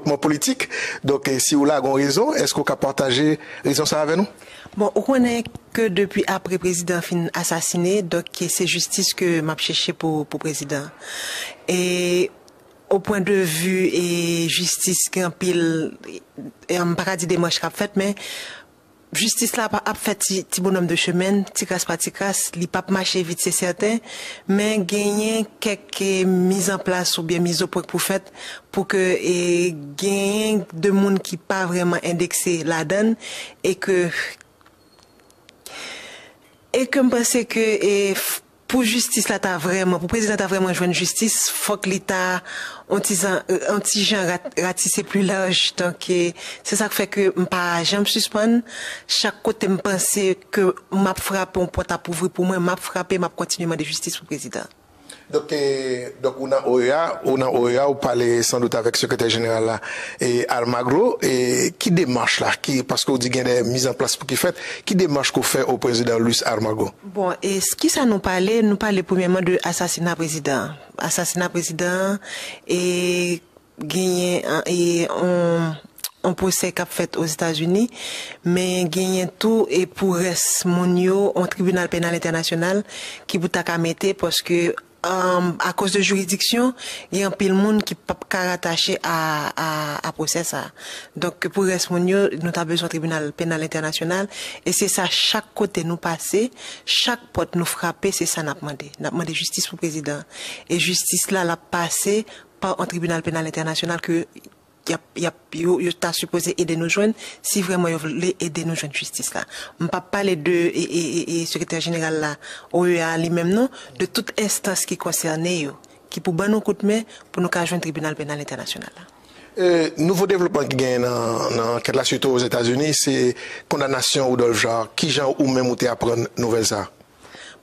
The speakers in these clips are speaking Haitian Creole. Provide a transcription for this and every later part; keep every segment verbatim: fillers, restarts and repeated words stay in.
Mwen politik. Donk, eh, si w la gon rezon, èske w ka pataje rezon sa avè nou? Bon, ou konnen ke depi apre prezidan fin asasine, donk se jistis ke m ap chèche pou, pou prezidan. E o pwen de vi e jistis, gen anpil, e m pa ka di demach k ap fèt, men jistis la ap fè ti, ti bonòm de chemen, ti kras pa ti kras, li p ap mache vit, se sèten, men genyen kèk, eh, mizanplas oubyen mizopwen k pou fèt pou ke, eh, genyen de moun ki pa vrèman endekse ladan l, e ke, e ke m panse ke, eh, pou jistis la ta vrèman, pou prezidan ta vrèman jwenn jistis, fòk li ta on ti jan, on ti jan rat, ratise pli laj. Donk, eh, se sa k fè ke m pa janm sispann. Chak kote m panse ke m ap frape, on pòt ap ouvri pou mwen, m ap frape, m ap kontinye mande jistis pou prezidan. Donk, eh, donk ou nan O E A, ou nan O E A, ou pale sandout avèk sekretè jeneral la, eh, Almagro. Eh, ki demach la, ki, paske w di gen de mizanplas pou ki fèt, ki demach ke w fè o prezidan Luis Almagro? Bon, e s- kisa nou pale? Nou pale premyèman de asasina prezidan. Asasina prezidan, e genyen an- e on, on pwosè k ap fèt Ozetazini, men genyen tou, e pou rès moun yo, on tribinal penal entènasyonal ki pou ta ka mete, paske, um, akoz de jiridiksyon, gen anpil moun ki p ap ka ratache a, a, a pwosè sa. Donk, pou rès moun yo, nou ta bezwen tribinal penal entènasyonal, e se sa, chak kote nou pase, chak pòt nou frape, se sa n ap mande. N ap mande jistis pou prezidan. E jistis la, l ap pase pa on tribinal penal entènasyonal ke y ap, y ap, yo, yo ta sipoze ede nou jwenn, si vrèman yo vle ede nou jwenn jistis la. M p ap pale de, e, e, e, e sekretè jeneral la, O E A li menm non, de tout enstans ki konsène yo, ki pou ban nou kout men pou nou ka jwenn tribinal penal entènasyonal la. Eh, nouvo devlopman ki genyen nan, nan ankèt la, sitou Ozetazini, se kondanasyon Rudolph Jaar. Kijan ou menm ou te aprann nouvèl sa a?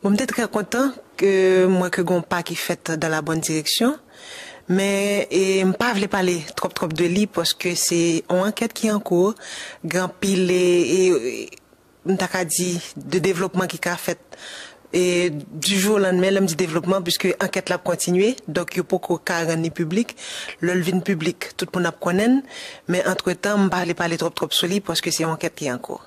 Bon, m te trè kontan ke m wè ke gon pa ki fèt dans la bonne direction, men, e, m pa vle pale twòp twòp de li, paske se yon ankèt ki an kou, gen anpil, e, e, m ta ka di, de devlopman ki ka fèt, e, du jour au lendemain, lè m di devlopman, piske ankèt la ap kontinye, donk yo poko ka rann li piblik. Lè l vin piblik, tout moun ap konnen l, men antretan, m pa vle pale twòp twòp sou li, paske se yon ankèt ki an kou.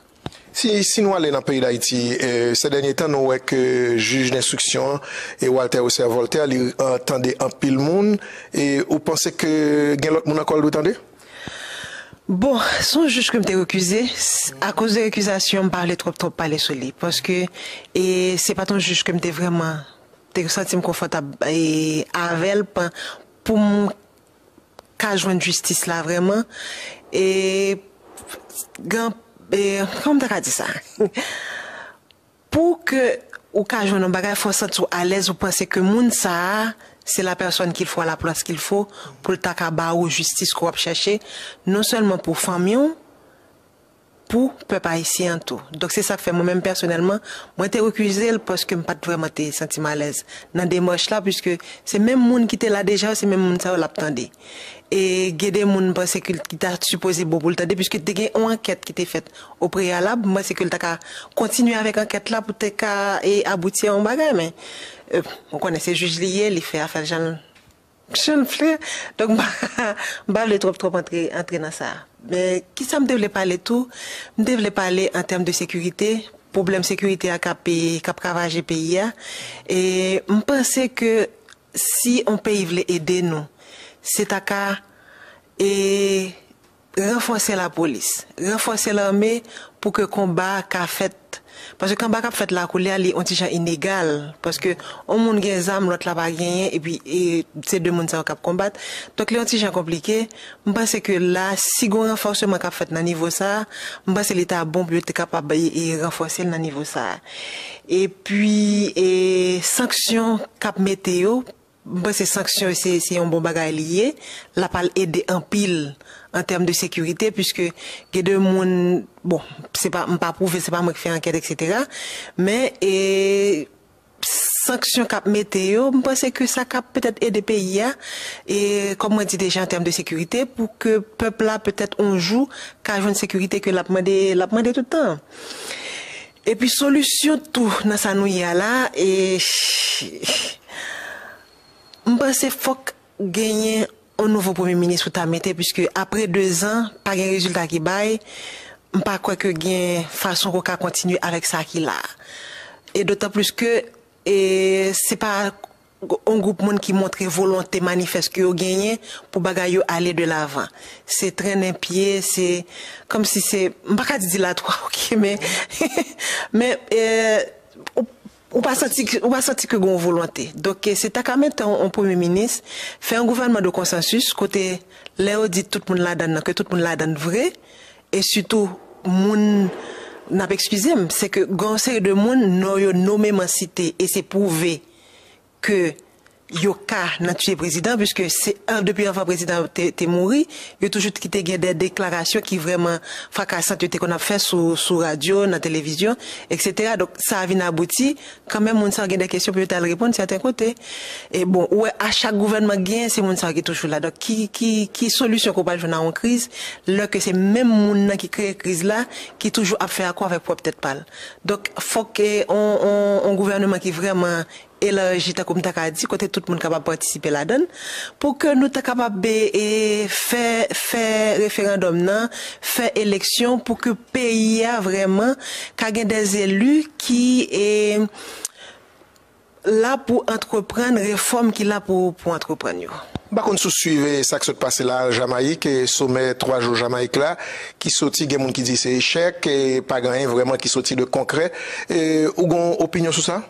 Si, si nou ale nan peyi Dayiti, eh, se dènye tan nou wè ke jij denstriksyon an, e Walter Wesser Voltaire, li, eh, tande anpil moun, e ou panse ke gen lòt moun ankò l dwe tande? Bon, se yon jij ke m te rekize, s- akoz de rekizasyon, m pa vle twòp twòp pale sou li, paske, e, se pa t yon jij ke m te vrèman, te santi m konfòtab, e, avè l, pa- pou m ka jwenn jistis la vrèman. E, gen, e, kòman m ta ka di sa? Pou ke ou ka jwenn yon bagay, fò w santi w alèz, ou panse ke moun sa a, se la personne qu'il faut à la place qu'il faut, pou l ta ka ba ou jistis ke w ap chèche, non sèlman pou fanmi w, pou pèp ayisyen an tou. Donk, se sa k fè mwen menm pèsonèlman, mwen te rekize l paske m pa t vrèman te santi m alèz nan demach la, piske se menm moun ki te la deja yo, se menm moun sa yo l ap tande. E gen de moun, m panse ke l- ki ta sipoze bon pou l tande, piske te gen yon ankèt ki te fèt o preyalab, m panse ke l ta ka kontinye avèk ankèt la pou te ka, e, abouti a yon bagay, men, e, ou konnen se jij li ye, li fè afè l jan l jan l vle. Donk, m pa, m pa vle twòp, twòp antre, antre nan sa. Men, kisa m te vle pale tou? M te vle pale an tèm de sekirite, pwoblèm sekirite a k ap, k ap ravaje peyi a. E m panse ke si yon peyi vle ede nou, se ta ka, e, ranfòse lapolis, ranfòse lame pou ke konba a ka fèt. Paske konba k ap fèt la koulye a, li on ti jan inegal. Paske on moun gen zam, lòt la pa genyen, epi, e, se de moun sa yo k ap konbat. Donk, li on ti jan konplike. M panse ke la, si gon ranfòseman k ap fèt nan nivo sa a, m panse li ta bon pou yo te kapab, e, e, ranfòse l nan nivo sa a. Epi, e, sanksyon k ap mete yo, m panse sanksyon se, se yon bon bagay li ye. L ap al ede anpil an tèm de sekirite, piske gen de moun, bon, se pa, m pa pwouve, se pa mwen ki fè ankèt, etsetera. Men, e, sanksyon k ap mete yo, m panse ke sa ka petèt ede peyi a, e, kòm mwen di deja, an tèm de sekirite, pou ke pèp la, petèt, on jou, ka jwenn sekirite ke l ap mande, l ap mande tout tan. Epi, solisyon tou nan sa nou ye a la, e, m panse fòk genyen yon nouvo premye minis pou ta mete, piske apre de zan, pa gen rezilta ki bay, m pa kwè ke gen fason ke w ka kontinye avèk sa ki la a. E dotan plis ke, e, se pa yon gwoup moun ki montre volonte manifès ke yo genyen pou bagay yo ale de lavan. Se trennen pye, se kòmsi se, m pa ka di dilatwa, oke, men, men, e, ou, ou pa santi, ou pa santi ke gen yon volonte. Donk, e, se ta ka mete yon, yon premye minis, fè yon gouvènman de konsansis, kote lè yo di tout moun ladann nan, ke tout moun ladann vre, e sitou moun, n ap eskize m, se ke gen yon seri de moun, non yo nomeman site, e se pwouve ke yo ka nan tiye prezidan, piske se an, depi anvan prezidan te, te mouri, yo toujou kite gen de deklarasyon ki vrèman frakasant yo te konn ap fè sou, sou radyo, nan televizyon, etsetera. Donk, sa a vin abouti, kanmenm, moun sa yo gen de kesyon pou yo t al reponn sèten kote. E bon, ou wè, a chak gouvènman k genyen, se moun sa yo ki toujou la. Donk, ki, ki, ki solisyon ke w pral jwenn a yon kriz, lè ke se menm moun nan ki kreye kriz la, ki toujou ap fè akò avèk pwòp tèt pa l? Donk, fòk, e, on, on, on gouvènman ki vrèman elaji, tankou m ta ka di, kote tout moun kapab patisipe ladan l, pou ke nou ta kapab, e, e, fè, fè referandòm nan, fè eleksyon, pou ke peyi a vrèman ka gen de zeli ki, e, la pou antreprann refòm ki la pou, pou antreprann yo. M pa konn si w swiv, e, sa k sot pase la Jamayik, e, somè twa jou Jamayik la, ki soti, gen moun ki di se echèk, e pa gen anyen vrèman ki soti de konkrè. E, ou gen yon opinyon sou sa?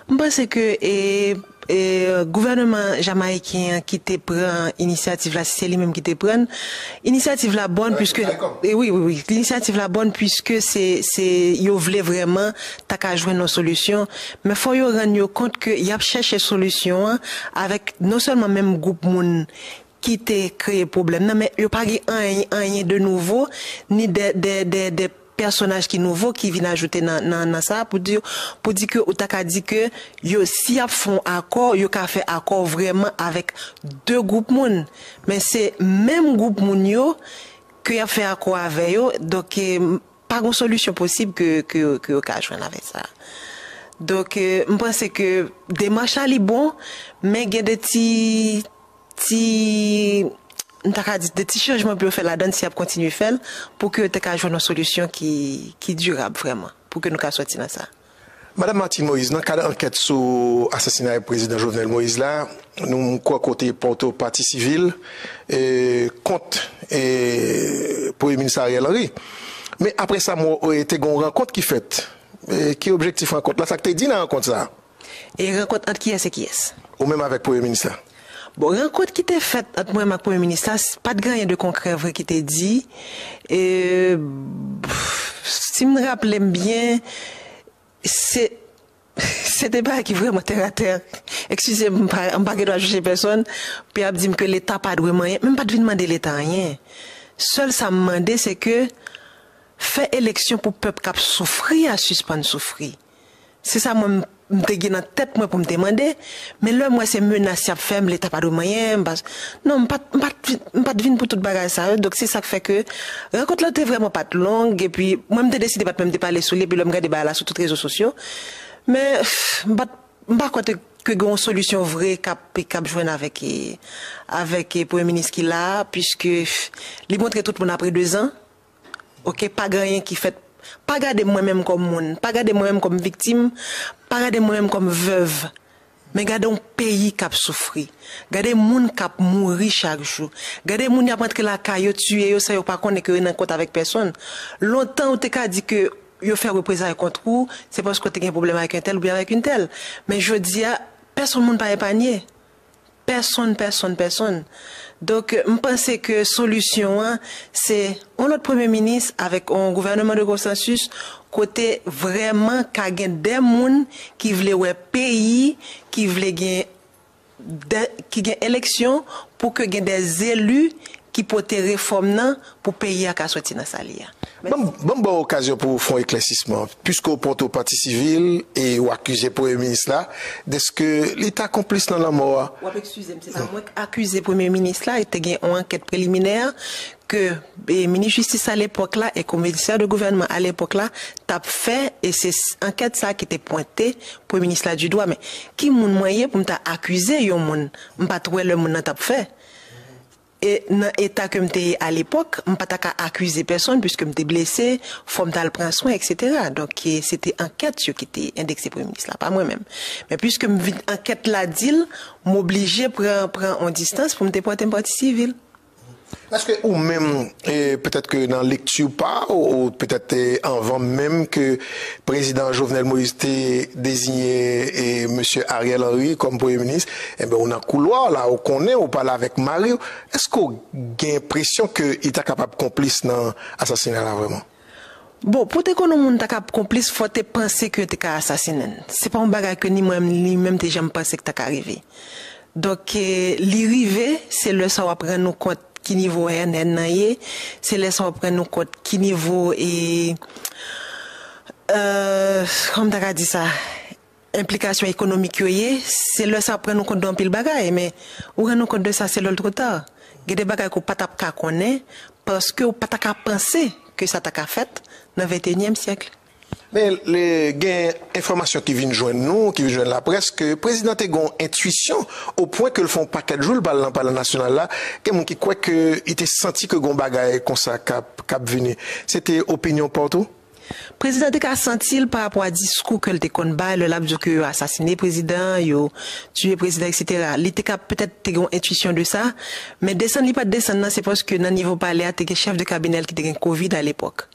M panse ke, e, e, gouvènman jamayiken an ki te pran inisyativ la, si se li menm ki te pran l, inisyativ la bòn, piske, e, wi, wi, wi, inisyativ la bòn, piske se, se, yo vle vrèman ta ka jwenn yon solisyon, men fò yo rann yo kont ke y ap chèche solisyon an avèk non sèlman menm gwoup moun ki te kreye pwoblèm nan, men yo pa gen anyen, anyen de nouvo, ni de, de, de, de pèsonaj ki nouvo ki vin ajoute nan, nan, nan sa, pou di, pou di ke ou ta ka di ke yo, si y ap fè yon akò, yo ka fè akò vrèman avèk de gwoup moun. Men se menm gwoup moun yo ke y ap fè akò avè yo. Donk, e, pa gen solisyon posib ke, ke, ke yo ka jwenn avèk sa. Donk, e, m panse ke demach la li bon, men gen de ti, ti, m ta ka di, de ti chanjman pou yo fè ladan l si y ap kontinye fè l, pou ke yo te ka jwenn yon solisyon ki, ki dirab vrèman, pou ke nou ka sòti nan sa. Madam Martine Moïse, nan kad ankèt sou asasinay prezidan Jovenel Moïse la, nou kwè ke w te pòte pati sivil, e, kont, e, premye minis Ariel Henry. Men apre sa, m wè, e, te gen yon rankont ki fèt. E, ki objektif rankont la? Sa k te di nan rankont sa a? E rankont ant kiyès e kiyès? Ou menm avèk premye minis la. Bon, rankont ki te fèt ant mwen menm ak premye minis la, s-, pa t gen anyen de konkrè vre ki te di. E, pff, si m raple m byen, se, se te bagay ki vrèman tèratè. Eskize m, m pa, m pa gen dwa jije pèsonn, pou y ap di m ke Leta pa dwe m anyen. Men m pa t vin mande Leta anyen. Sèl sa m mande, se ke fè eleksyon pou pèp k ap soufri a sispann soufri. Se sa mwen m, m te gen nan tèt mwen pou m te mande, men lè m wè se menas y ap fè m, Leta pa dwe m anyen, m pa, non, m pa t, m pa t vin, m pa t vin pou tout bagay sa yo, donk se sa k fè ke rankont lan te vrèman pa t long, epi mwen m te deside pa t menm te pale sou li, epi lè m gade bagay la sou tout rezo sosyo, men, pff, m pa t, m pa kwè te, ke gen yon solisyon vre k ap, k ap jwenn avèk, e, avèk, e, premye minis ki la a, piske, pff, li montre tout moun apre de zan, oke, pa gen anyen ki fèt. Pa gade mwen menm kòm moun, pa gade mwen menm kòm viktim, pa gade mwen menm kòm vèv. Men gade yon peyi k ap soufri. Gade moun k ap mouri chak jou. Gade moun y ap antre lakay yo, tiye yo san yo pa konnen ke yo nan kont avèk pèsonn. Lontan, ou te ka di ke yo fè reprezay kont ou, se paske w te gen pwoblèm avèk entèl oubyen avèk entèl. Men jodi a, pèsonn moun pa epanye. Pèsonn, pèsonn, pèsonn. Donk, m panse ke solisyon an, se yon lòt premye minis avèk yon gouvènman de konsansis, kote vrèman ka gen de moun ki vle wè peyi, ki vle gen de, ki gen eleksyon, pou ke gen de zeli ki pote refòm nan, pou peyi a ka sòti nan sa li a. Ban m, ban m ba w okazyon pou w fè yon eklèsisman. Piske w pòte pati sivil e w akize premye minis la dèske li ta konplis nan lanmò a. W ap eskize m, se pa mwen k akize premye minis la, e te gen yon ankèt preliminè ke, e, minis jistis alepòk la e komisè de gouvènman alepòk la t ap fè, e se s-, ankèt sa a ki te pwente premye minis la di dwa. Men ki moun mwen ye pou m ta akize yon moun? M pa t wè lè moun nan t ap fè. e nan eta ke m te ye alepòk, m pa ta ka akize pèsonn, piske m te blese, fò m t al pran swen, etsetera. Donk, e, se te ankèt yo ki te endekse premye minis la, pa mwen menm. Men piske m vin ankèt la di l, m oblije pran, pran yon distans pou m te pòte m pati sivil. Èske ou menm, e, petèt ke nan lekti pa w, ou petèt, e, anvan menm ke prezidan Jovenel Moïse te deziye, e, mesye Ariel Henry kòm premye minis, enben, ou nan koulwa w la, ou konnen, ou pale avèk mari w, èske w gen enpresyon ke li ta kapab konplis nan asasina la vrèman? Bon, pou te konn yon moun ta ka konplis, fò te panse ke yo te ka asasinen l. Se pa yon bagay ke ni mwen, ni li menm te janm panse ke ta ka rive. Donk, e, li rive, se lè sa w ap rann ou kont ki nivo N N nan ye, se lè sa w ap rann ou kont ki nivo, e, e, kòman m ta ka di sa? Enplikasyon ekonomik yo ye, se lè sa w ap rann ou kont de anpil bagay, men ou rann ou kont de sa, se lè l twò ta. Gen de bagay ke w pa t ap ka konnen, paske w pa ta ka panse ke sa ta ka fèt nan venteyinyèm syèk. Men gen enfòmasyon ki vin jwenn nou, ki vin jwenn laprès, ke prezidan te gen yon entwisyon o pwen ke l fè yon pakèt jou l pa al nan Palè Nasyonal la. Gen moun ki kwè ke li te santi ke gen yon bagay konsa k ap, k ap vini. Se te opinyon pa w tou? Prezidan te ka santi l pa rapò a diskou ke l te konn bay, lè l ap di w ke yo asasine prezidan, yo tiye prezidan, etsetera. Li te ka petèt te gen yon entwisyon de sa, men desann li pa t desann nan, se paske nan nivo palè a, te gen chèf de kabinè l ki te gen kovid alepòk.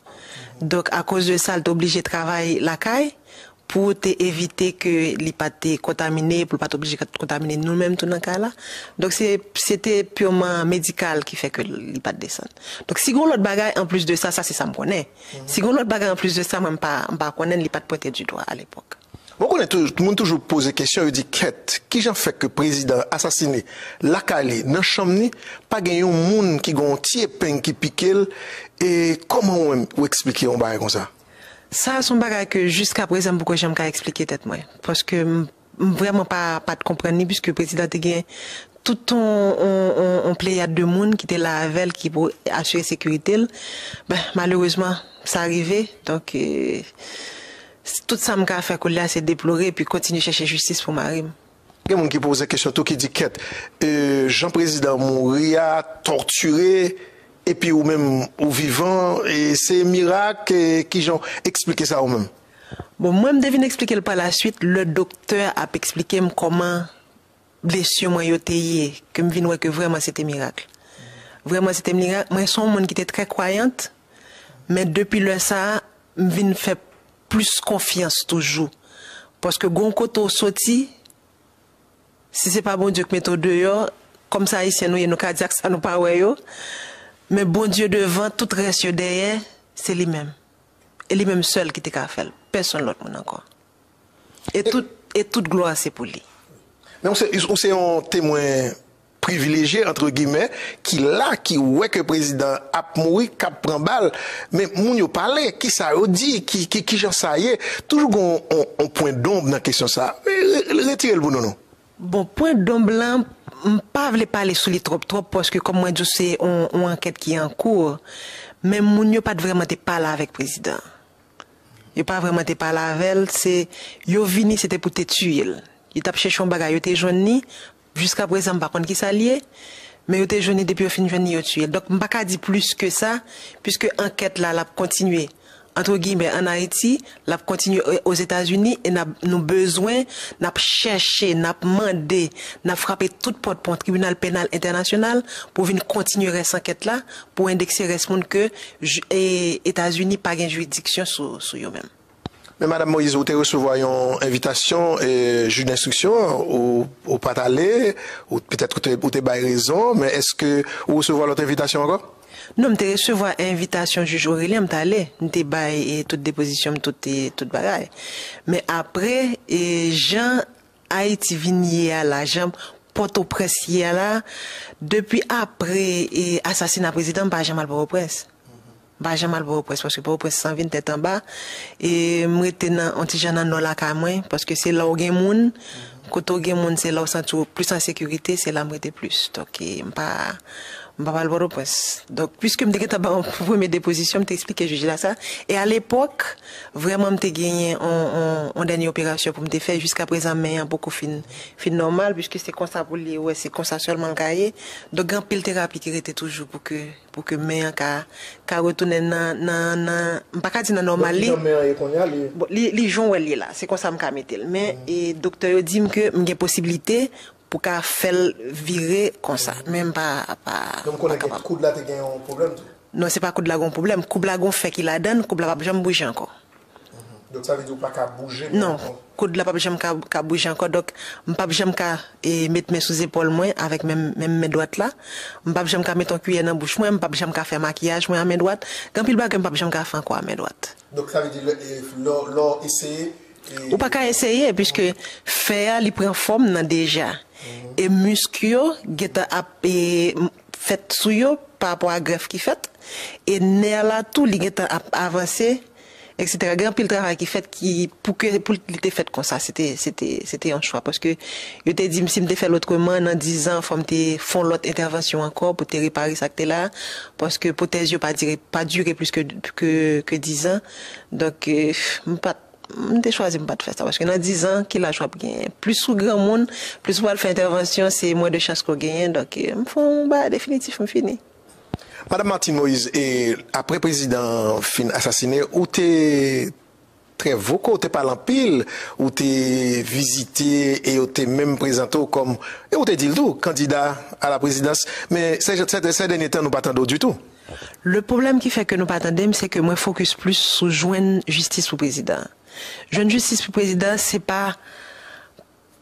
Donk, akoz de sa, l te oblije travay lakay pou te evite ke li pa te kontamine, pou l pa t oblije kontamine nou menm tou nan kay la. Donk, se, se te piman medikal ki fè ke li pa t desann. Donk, si gen yon lòt bagay anplis de sa, sa se sa m konnen. Si gen yon lòt bagay anplis de sa, mwen, m pa, m pa konnen, li pa t pwente di dwa alepòk. Bon, konnen tou, moun toujou poze kesyon, yo di, kèt, kijan fè ke prezidan asasine lakay li, nan chanm ni, pa gen yon moun ki gen yon ti epeng ki pike l, e kòman ou menm ou eksplike yon bagay konsa? Sa a se yon bagay ke jiska prezan m poko janm ka eksplike tèt mwen. Paske m, m vrèman pa, pa t konprann li, piske prezidan te gen tout yon, yon, yon, yon pleyad de moun ki te la avè l, ki pou asire sekirite l. Ben, malerezman, sa rive. Donk, e, tout sa m ka fè koulye a, se deplore epi kontinye chèche jistis pou mari m. Gen moun ki poze kesyon tou ki di, kèt, e, jan prezidan mouri a, tòtire, epi ou menm ou vivan, e se mirak, e kijan w eksplike sa ou menm? Bon, mwen, m te vin eksplike l pa la swit, lè doktè ap eksplike m kòman blesi mwen yo te ye, ke m vin wè ke vrèman se te mirak. Vrèman se te mirak. Mwen se yon moun ki te trè kwayant, men depi lè sa a, m vin fè plis konfyans toujou. Paske gon kote w soti, si se pa Bondye k mete w deyò, kòm se Ayisyen nou ye, nou ka di ak sa nou pa wè yo. Men Bondye devan, tout rès yo dèyè, se li menm. E li menm sèl ki te ka fè l. Pèsonn lòt moun ankò. E tout, e tout glwa se pou li. Men ou se, ou se yon temwen privilejye, antre gimè, ki la, ki wè ke prezidan ap mouri, k ap pran bal. Men moun yo pale, kisa yo di, ki, ki, kijan sa ye. Toujou gen yon, yon, yon pwen donb nan kesyon sa. Re-, re-, retire l pou nou, non. Bon, pwen donb lan, m pa vle pale sou li twòp, twòp, paske kòm mwen di w, se yon, yon ankèt ki an kou. Men moun yo pa t vrèman te pale avèk prezidan. Yo pa vrèman te pale avè l, se, yo vini, se te pou te tiye l. Yo t ap chèche yon bagay, yo te jwenn li. Jiska prezan, m pa konn kisa l ye, men yo te jwenn li, depi yo fin jwenn li, yo tiye l. Donk, m pa ka di plis ke sa, piske ankèt la, l ap kontinye. Antre gimè, ann Ayiti, l ap kontinye o-, Ozetazini, e n ap, nou bezwen, n ap chèche, n ap mande, n ap frape tout pòt pou yon tribinal penal entènasyonal pou vin kontinye rès ankèt la, pou endekse rès moun ke Etazini pa gen jiridiksyon sou, sou yo menm. Men Madanm Moïse, ou te resevwa yon envitasyon, e, jij denstriksyon an, ou, ou pa t ale, ou petèt ou te, ou te bay rezon, men èske ou resevwa lòt envitasyon ankò? Non, m te resevwa envitasyon jij Orelien, m t ale. M te bay, e, tout depozisyon m, tout, e, tout bagay. Men apre, e, jan Ayiti vin ye a la, jan Pòtoprens ye a la, depi apre, e, asasina prezidan, m pa janm al Pòtoprens. M pa janm al Pòtoprens, paske Pòtoprens san vin tèt anba. E m rete nan, yon ti jan nan nò lakay mwen, paske se la w gen moun, kote w gen moun, se la w santi w plis an sekirite, se la m rete plis. Donk, e, m pa, M pa pral Pòtoprens. Donk, piske m te gentan ba yon premye depozisyon, m te eksplike jij la sa. E alepòk, vrèman, m te genyen yon, yon, yon dènye operasyon pou m te fè. Jiskaprezan, men an poko fin, fin nòmal, piske se konsa pou l ye, wè, se konsa sèlman l ka ye. Donk, gen anpil terapi ki rete toujou pou ke, pou ke men an ka, ka retounen nan, nan, nan, m pa ka di nan nòmal li. Bon, li, li jan w wè l ye la, se konsa m ka mete l. Men, e, doktè yo di m ke m gen posiblite pou ka fè l vire konsa. Men m pa, pa, m pa kapab. Koud la te gen yon pwoblèm tou? Non, se pa koud la gen yon pwoblèm. Koud la gen yon fè ki ladan l, koud la p ap janm bouje ankò. Donk, sa vle di ou pa ka bouje menm ankò? Non, koud la p ap janm ka, ka bouje ankò. Donk, m p ap janm ka, e, met men sou zepòl mwen avèk menm, menm men dwat la. M p ap janm ka met yon kiyè nan bouch mwen, m p ap janm ka fè makiyaj mwen a men dwat. Gen anpil bagay m p ap janm ka fè ankò a men dwat. Donk, sa vle di, lè, e, lè w, lè w eseye, e, ou pa ka eseye, piske fè a, li pran fòm nan deja. E misk yo gentan ap, e, m-, fèt sou yo pa rapò a grèf ki fèt. E nè la tou, li gentan ap avanse, etsetera. Gen anpil travay ki fèt ki, pou ke, pou li te fèt konsa, se te, se te, se te yon chwa. Paske yo te di m si m te fè l otreman, nan diz an, fò m te fè yon lòt entèvansyon ankò pou te repare sa k te la. Paske pwotèz yo pa dire, pa dire plis ke, ke, ke diz an. Donk, e, m pa t M te chwazi m pa t fè sa, paske nan diz an, ki laj w ap genyen? Plis ou granmoun, plis ou pral fè entèvansyon, se mwens de chans ke w genyen. Donk, e, m fè yon bagay definitif, m fini. Madanm Martine Moïse, e, apre prezidan an fin asasine, ou te trè vokal, ou te pale anpil, ou te vizite e yo te menm prezante w kòm, e ou te di l tou, kandida a la prezidans. Men, sè, sè, sè dènye tan, nou pa tande w ditou. Le pwoblèm ki fè ke nou pa tande m, se ke mwen fokis plis sou jwenn jistis pou prezidan an. Jwenn jistis pou prezidan, se pa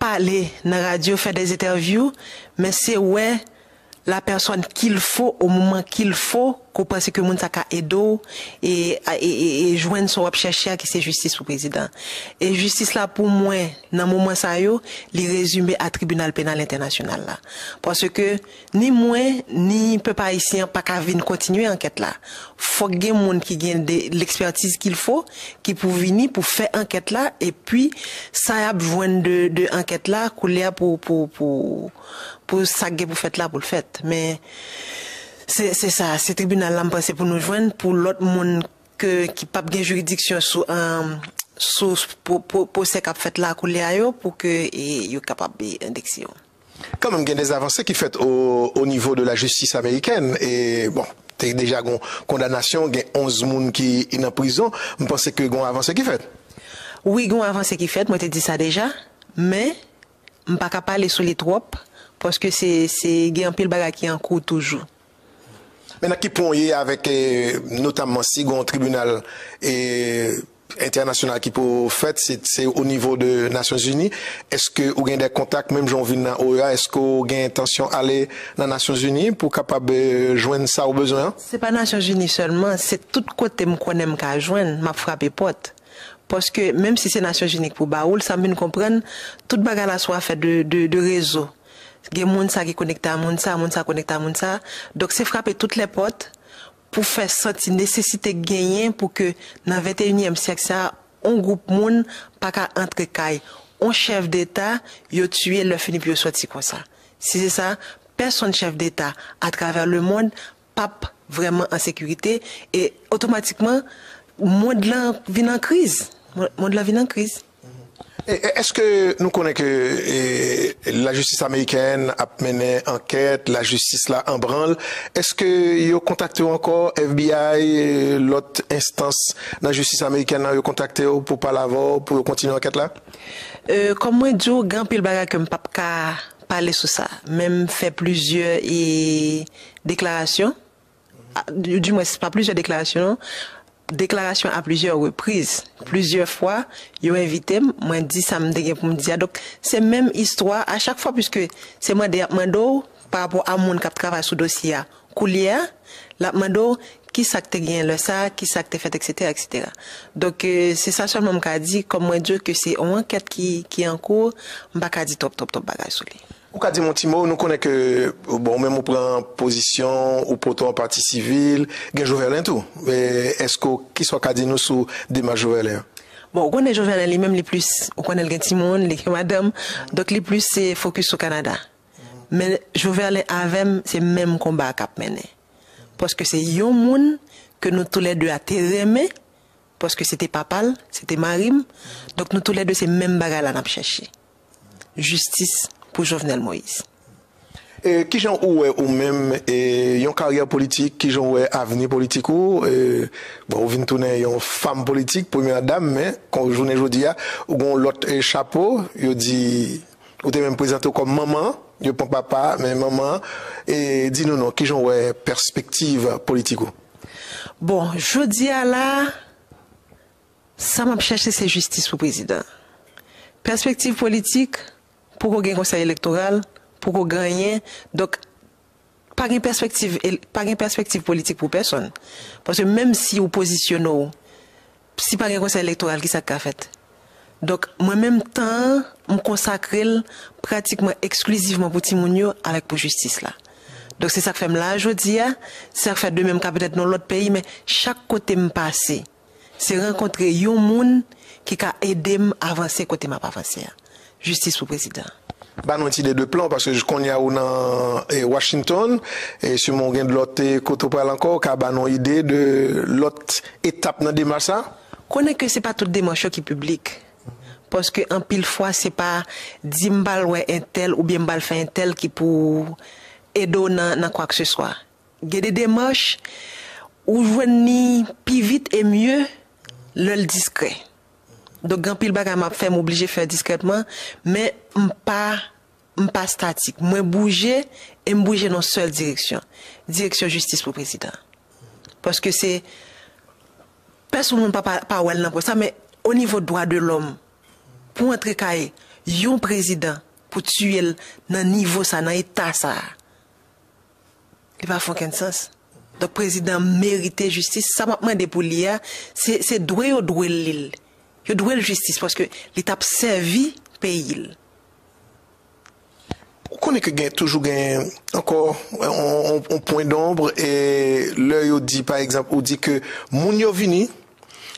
pale nan radyo, fè des entèvyou, men se wè la personne qu'il faut au moment qu'il faut, ke w panse ke moun sa ka ede w, e, e, e, e jwenn sa w ap chèche a, ki se jistis pou prezidan. E jistis la, pou mwen, nan moman sa yo, li rezime a Tribinal Penal Entènasyonal la. Paske ni mwen, ni pèp ayisyen an pa ka vin kontinye ankèt la. Fòk gen moun ki gen de l'expertise qu'il faut, ki pou vini pou fè ankèt la, epi sa y ap jwenn de, de ankèt la, koulye a pou, pou, pou, pou sa k gen pou fèt la, pou l fèt. Men, se, se sa, se tribinal la, m panse, pou nou jwenn, pou lòt moun ke, ki p ap gen jiridiksyon sou, um, sou, pou, pou, pwosè k ap fèt la, koulye a yo, pou ke, e, yo kapab, e, endekse yo. Kanmenm, gen de avanse ki fèt o, o nivo de la jistis amerikèn. E, bon, te deja gon kondanasyon, gen onz moun ki nan prizon. M panse ke gon avanse ki fèt. Wi, gon avanse ki fèt, mwen te di sa deja. Men, m pa ka pale sou li twòp, paske se, se, gen anpil bagay ki an kou toujou. Men nan ki pwen w ye avèk, e, notamman si gon tribinal, e, entènasyonal ki pou fèt, se, se o nivo de Nasyonzini. Èske ou gen de kontak, menm jan w vin nan O E A, èske w gen entansyon ale nan Nasyonzini pou w kapab, e, jwenn sa w bezwen an? Se pa Nasyonzini sèlman, se tout kote m konnen m ka jwenn, m ap frape pòt. Paske menm si se Nasyonzini ki pou ba ou l, sa m vin konprann, tout bagay la se yon afè de, de, de rezo. Gen moun sa ki konekte a moun sa, moun sa konekte a moun sa. Donk, se frape tout lè pòt pou fè santi nesesite genyen pou ke nan venteyinyèm syèk sa, on gwoup moun pa ka antre kay on chèf deta, yo tiye lè fini pou yo sòti konsa. Si se sa, pèsonn chèf deta atravè lemonn p ap vrèman an sekirite e otomatikman, mond lan vin an kriz. Mond lan vin an kriz. E, e, èske nou konnen ke, e, lajistis amerikèn ap mennen ankèt, lajistis la an branl? Èske yo kontakte w ankò, F B I, e, lòt enstans nan jistis amerikèn nan, yo kontakte w pou pale avè w, pou yo kontinye ankèt la? E, kòm mwen di w, gen anpil bagay ke m p ap ka pale sou sa. Men m fè plizyè, e, deklarasyon. A, di, dimwens, pa plizyè deklarasyon, non. Deklarasyon a plizyè repriz. Plizyè fwa, yo envite m, mwen di sa m te gen pou m di a. Donk, se menm istwa a chak fwa, piske se mande y ap mande w pa rapò a moun k ap travay sou dosye a. Koulye a, l ap mande w ki sa k te genyen lè sa a, ki sa k te fèt, etsetera, etsetera. Donk, e, se sa sèlman m ka di, kòm mwen di w ke se yon ankèt ki, ki an kou, m pa ka di twòp, twòp, twòp bagay sou li. Ou ka di m yon ti mo, nou konnen ke, bon, ou menm ou pran pozisyon, ou pote yon pati sivil, gen Joverlin tou. E, èske w, kisa w ka di nou sou demach Joverlin an? Bon, ou konnen Joverlin li menm li plis, ou konnen l gen timoun, li gen madanm, donk li plis se fokis sou Kanada. Men Joverlin avè m, se menm konba a k ap mennen. Paske se yon moun ke nou toulède a te renmen, paske se te papa l, se te mari m. Donk nou toulède se menm bagay la n ap chèche. Jistis pou Jovenel Moïse. E kijan ou wè ou menm e yon karyè politik, kijan ou wè avni politik ou? E, bon, ou vin tounen yon fanm politik, premyè dam, men kon jounen jodi a, ou gen yon lòt e, chapo, yo di, ou te menm prezante w kòm manman, yo pran papa, men manman, e di nou non, kijan ou wè pèspektiv politik ou? Bon, jodi a la, sa m ap chèche se jistis pou prezidan. Pèspektiv politik, poko gen konsèy elektoral, poko gen anyen. Donk, pa gen pèspektiv, pa gen pèspektiv politik pou pèsonn. Paske menm si ou pozisyone w, si pa gen konsèy elektoral, kisa k ka fèt? Donk, mwen menm tan an, m konsakre l pratikman eksklizivman pou timoun yo avèk pou jistis la. Donk, se sa k fè m la jodi a, se sa k fè demen m ka petèt nan lòt peyi, men chak kote m pase, se rankontre yon moun ki ka ede m avanse kote m ap avanse a. Jistis pou prezidan. Ba nou yon ti ide de plan, paske kounye a ou nan e, Washington, e siman ou gen lòt e, kote ou pral ankò, ou ka ba nou yon ide de lòt etap nan demach sa? Konnen ke se pa tout demach yo ki piblik. Paske anpil fwa, se pa di m pral wè entèl oubyen m pral fè entèl ki pou ede w nan, nan kwa ke se swa. Gen de demach, ou jwenn li pi vit e mye lè l diskrè. Donk, gen anpil bagay m ap fè, m oblije fè diskrètman, men m pa, m pa statik. Mwen bouje e m bouje nan sèl direksyon. Direksyon jistis pou prezidan. Paske se, pèsonn moun pa, pa, pa wè l nan pwen sa, men o nivo dwa de lòm, pou antre kay yon prezidan, pou tiye l nan nivo sa, nan eta sa, li pa fè okenn sans. Donk, prezidan merite jistis. Sa m ap mande pou li a, se, se dwe yo dwe l li l. Yo dwe l jistis, paske li t ap sèvi peyi l. Ou konnen ke gen, toujou gen ankò yon, yon, yon pwen donb, e lè yo di, pa egzanp, ou di ke moun yo vini,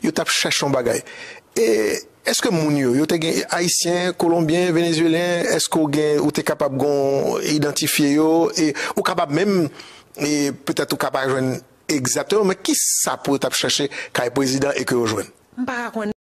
yo t ap chèche yon bagay. E èske moun yo, yo te gen ayisyen, kolonbyen, venezuelyen, èske ou gen, ou te kapab gen yon idantifye yo, e ou kapab menm, e petèt ou ka pa jwenn egzakteman, men kisa pou yo t ap chèche kay prezidan e ke yo jwenn? M pa ka konnen.